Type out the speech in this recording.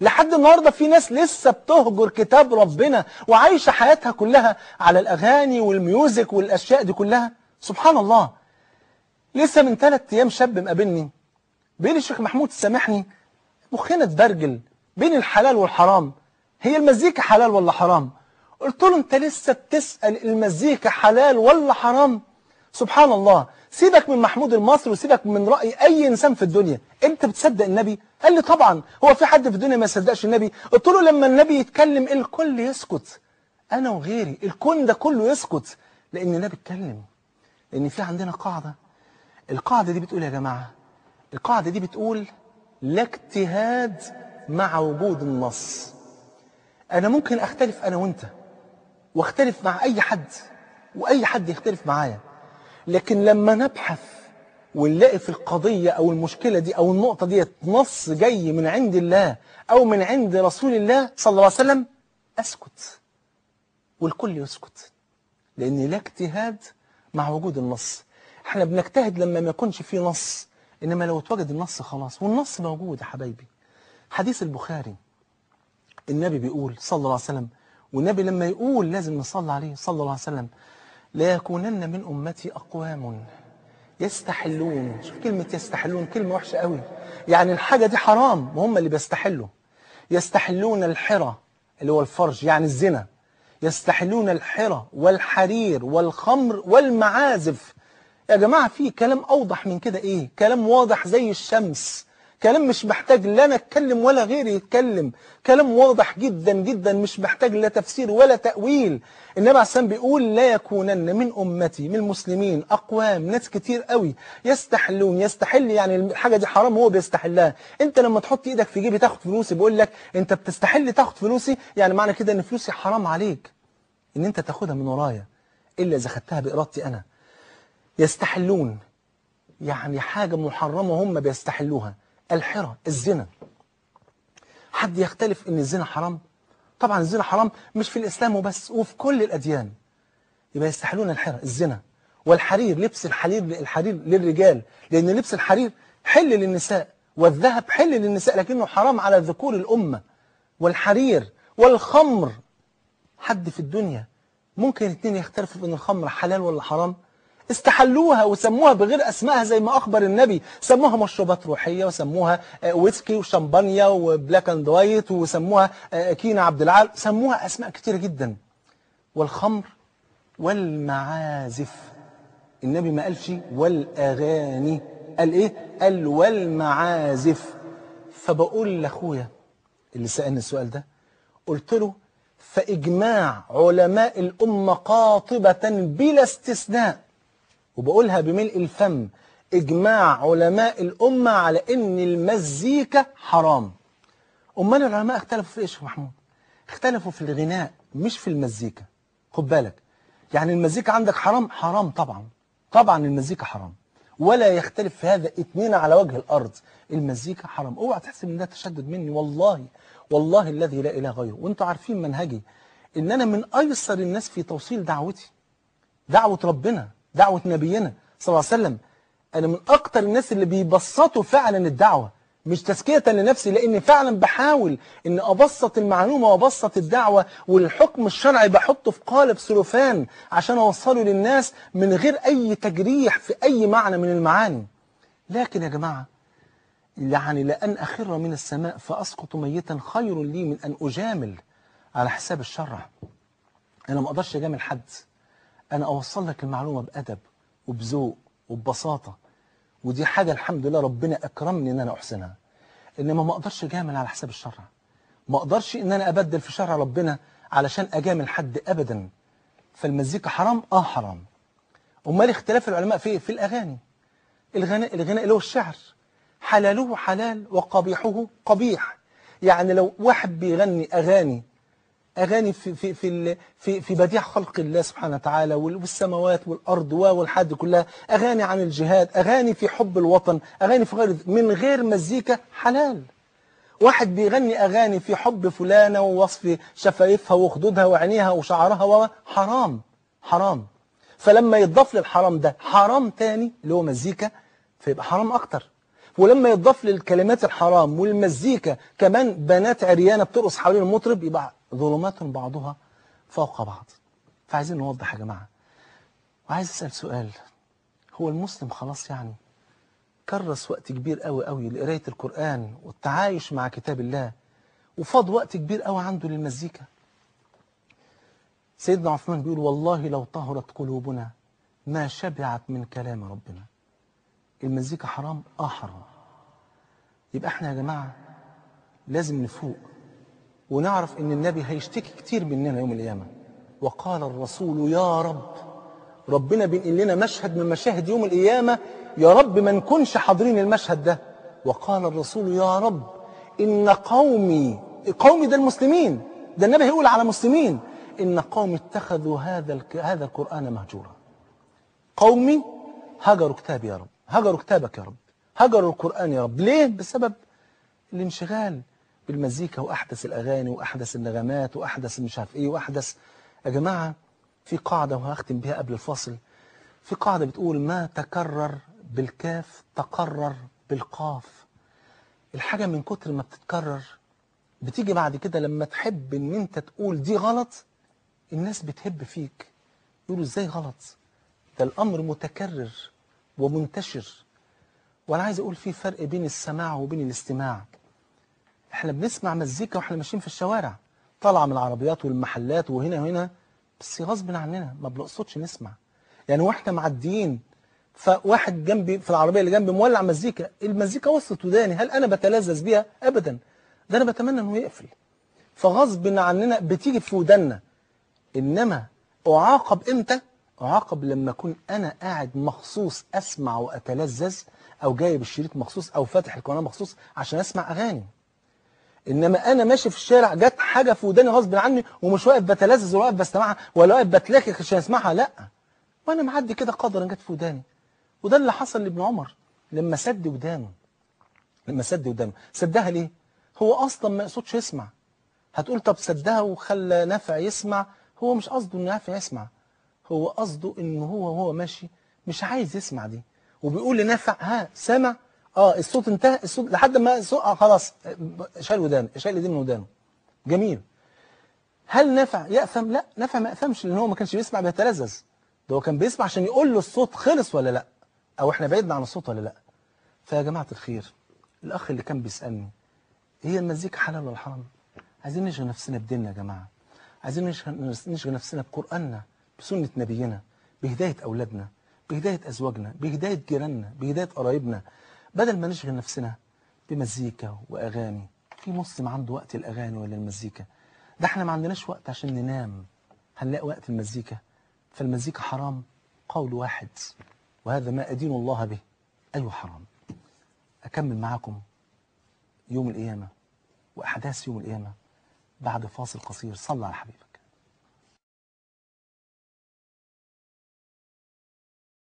لحد النهاردة في ناس لسه بتهجر كتاب ربنا وعايشة حياتها كلها على الأغاني وال music والأشياء دي كلها. سبحان الله. لسه من 3 أيام شاب مقابلني بيقول لي الشيخ محمود سامحني، مخنا اتبرجل بين الحلال والحرام، هي المزيكا حلال ولا حرام؟ قلت له انت لسه بتسأل المزيكا حلال ولا حرام؟ سبحان الله. سيبك من محمود المصري وسيبك من رأي أي إنسان في الدنيا، أنت بتصدق النبي؟ قال لي طبعا، هو في حد في الدنيا ما يصدقش النبي؟ قلت له لما النبي يتكلم الكل يسكت، أنا وغيري الكون ده كله يسكت، لأن النبي اتكلم. لأن في عندنا قاعدة، القاعدة دي بتقول يا جماعة، القاعدة دي بتقول لا اجتهاد مع وجود النص. أنا ممكن أختلف أنا وأنت، واختلف مع أي حد، وأي حد يختلف معايا، لكن لما نبحث ونلاقي في القضية أو المشكلة دي أو النقطة دي نص جاي من عند الله أو من عند رسول الله صلى الله عليه وسلم، أسكت والكل يسكت، لأن لا اجتهاد مع وجود النص. احنا بنجتهد لما ما يكونش فيه نص، إنما لو اتوجد النص خلاص، والنص موجود يا حبايبي. حديث البخاري، النبي بيقول صلى الله عليه وسلم، والنبي لما يقول لازم نصلي عليه صلى الله عليه وسلم، لا يكونن من أمتي أقوام يستحلون. شوف كلمة يستحلون، كلمة وحشة قوي، يعني الحاجة دي حرام وهم اللي بيستحلوا. يستحلون الحرى اللي هو الفرج يعني الزنا، يستحلون الحرى والحرير والخمر والمعازف. يا جماعة في كلام أوضح من كده إيه؟ كلام واضح زي الشمس، كلام مش محتاج لا أنا أتكلم ولا غيري يتكلم، كلام واضح جدا جدا مش محتاج لا تفسير ولا تأويل. النبي عليه الصلاة والسلام بيقول لا يكونن من أمتي من المسلمين أقوام، ناس كتير قوي يستحلون. يستحل يعني الحاجة دي حرام هو بيستحلها. أنت لما تحط إيدك في جيبي تاخد فلوسي، بيقول لك أنت بتستحل تاخد فلوسي، يعني معنى كده إن فلوسي حرام عليك إن أنت تاخدها من ورايا إلا إذا خدتها بإرادتي أنا. يستحلون يعني حاجة محرمة هم بيستحلوها. الحرى، الزنا. حد يختلف ان الزنا حرام؟ طبعا الزنا حرام مش في الإسلام وبس، وفي كل الأديان. يبقى يستحلون الحرى، الزنا، والحرير، لبس الحرير، الحرير للرجال، لأن لبس الحرير حل للنساء، والذهب حل للنساء لكنه حرام على ذكور الأمة. والحرير والخمر. حد في الدنيا ممكن اتنين يختلفوا في ان الخمر حلال ولا حرام؟ استحلوها وسموها بغير اسمائها زي ما اخبر النبي، سموها مشروبات روحيه، وسموها ويسكي وشمبانيا و black and white، وسموها كينا عبد العال، سموها اسماء كتير جدا. والخمر والمعازف. النبي ما قالش والاغاني، قال ايه؟ قال والمعازف. فبقول لاخويا اللي سالني السؤال ده، قلت له فاجماع علماء الامه قاطبه بلا استثناء، وبقولها بملء الفم، إجماع علماء الأمة على إن المزيكا حرام. أمال العلماء اختلفوا في إيش يا محمود؟ اختلفوا في الغناء مش في المزيكا. خد بالك، يعني المزيكا عندك حرام؟ حرام طبعا، طبعا المزيكا حرام، ولا يختلف في هذا اتنين على وجه الأرض، المزيكا حرام. اوعى تحسب إن ده تشدد مني، والله والله الذي لا إله غيره، وانتوا عارفين منهجي إن أنا من أيسر الناس في توصيل دعوتي، دعوة ربنا، دعوة نبينا صلى الله عليه وسلم. أنا من أكتر الناس اللي بيبسطوا فعلا الدعوة، مش تزكية لنفسي، لأن فعلا بحاول إن أبسط المعلومة وأبسط الدعوة، والحكم الشرعي بحطه في قالب سلوفان عشان أوصله للناس من غير أي تجريح في أي معنى من المعاني. لكن يا جماعة، يعني لأن أخر من السماء فأسقط ميتا خير لي من أن أجامل على حساب الشرع. أنا ما أقدرش أجامل حد، أنا أوصل لك المعلومة بأدب وبذوق وببساطة، ودي حاجة الحمد لله ربنا أكرمني إن أنا أحسنها. إنما ما أقدرش أجامل على حساب الشرع، ما أقدرش إن أنا أبدل في شرع ربنا علشان أجامل حد أبدا. فالمزيكا حرام؟ آه حرام. أمال اختلاف العلماء في إيه؟ في الأغاني. الغناء اللي هو الشعر، حلاله حلال وقبيحه قبيح. يعني لو واحد بيغني أغاني في في في في في بديع خلق الله سبحانه وتعالى والسماوات والأرض والحد كلها، أغاني عن الجهاد، أغاني في حب الوطن، أغاني في غير، من غير مزيكا حلال. واحد بيغني أغاني في حب فلانة ووصف شفايفها وخدودها وعينيها وشعرها، حرام حرام. فلما يتضاف للحرام ده حرام تاني اللي هو مزيكا، فيبقى حرام أكتر. ولما يتضاف للكلمات الحرام والمزيكا كمان بنات عريانة بترقص حوالين المطرب، يبقى ظلمات بعضها فوق بعض. فعايزين نوضح يا جماعة، وعايز أسأل سؤال: هو المسلم خلاص يعني كرس وقت كبير قوي قوي لقراية القرآن والتعايش مع كتاب الله، وفاض وقت كبير قوي عنده للمزيكا؟ سيدنا عثمان بيقول: والله لو طهرت قلوبنا ما شبعت من كلام ربنا. المزيكا حرام؟ حرام. يبقى احنا يا جماعة لازم نفوق ونعرف ان النبي هيشتكي كتير مننا يوم القيامة. وقال الرسول يا رب، ربنا بينقل لنا مشهد من مشاهد يوم القيامة، يا رب ما نكونش حاضرين المشهد ده. وقال الرسول يا رب إن قومي، قومي ده المسلمين، ده النبي هيقول على مسلمين، إن قومي اتخذوا هذا القرآن مهجورا. قومي هجروا كتابي يا رب، هجروا كتابك يا رب، هجروا القرآن يا رب. ليه؟ بسبب الانشغال بالمزيكا وأحدث الأغاني وأحدث النغمات وأحدث مش عارف إيه وأحدث. يا جماعة في قاعدة وهختم بها قبل الفاصل، في قاعدة بتقول: ما تكرر بالكاف تقرر بالقاف. الحاجة من كتر ما بتتكرر بتيجي بعد كده لما تحب ان انت تقول دي غلط، الناس بتهب فيك، يقولوا ازاي غلط؟ ده الامر متكرر ومنتشر. وانا عايز اقول في فرق بين السماع وبين الاستماع. احنا بنسمع مزيكا واحنا ماشيين في الشوارع، طالعه من العربيات والمحلات وهنا وهنا، بس غصب عننا ما بنقصدش نسمع. يعني واحنا معديين فواحد جنبي في العربية اللي جنبي مولع مزيكا، المزيكا وصلت وداني، هل انا بتلذذ بيها؟ ابدا، ده انا بتمنى انه يقفل. فغصب عننا بتيجي في ودنا. انما اعاقب امتى؟ اعاقب لما اكون انا قاعد مخصوص اسمع واتلذذ، او جايب الشريط مخصوص، او فاتح القناة مخصوص عشان اسمع اغاني. انما انا ماشي في الشارع جت حاجة في وداني غصب عني، ومش واقف بتلذذ ولا واقف بستمعها ولا واقف بتلكك عشان اسمعها، لا، وانا معدي كده قدرا جت في وداني. وده اللي حصل لابن عمر لما سد ودانه. لما سد ودانه، سدها ليه؟ هو اصلا ما يقصدش يسمع. هتقول طب سدها وخلى نافع يسمع، هو مش قصده ان نافع يسمع، هو قصده ان هو ماشي مش عايز يسمع دي، وبيقول لنافع ها سامع؟ الصوت انتهى، الصوت لحد ما الصوت خلاص شال ودانه، شال ايديه من ودانه. جميل. هل نافع يأثم؟ لا، نافع ما يأثمش، لان هو ما كانش بيسمع بيتلذذ، ده هو كان بيسمع عشان يقول له الصوت خلص ولا لا، او احنا بعدنا عن الصوت ولا لا. فيا جماعة الخير، الاخ اللي كان بيسألني هي المزيكا حلال ولا حرام، عايزين نشغل نفسنا بديننا يا جماعة، عايزين نشغل نفسنا بقرآننا، بسنة نبينا، بهداية أولادنا، بهداية أزواجنا، بهداية جيراننا، بهداية قرايبنا، بدل ما نشغل نفسنا بمزيكا وأغاني. في مسلم عنده وقت الأغاني ولا المزيكا؟ ده احنا ما عندناش وقت عشان ننام، هنلاقي وقت المزيكا؟ فالمزيكا حرام قول واحد، وهذا ما أدين الله به، أيوه حرام. أكمل معاكم يوم القيامة وأحداث يوم القيامة بعد فاصل قصير. صلى على حبيبك.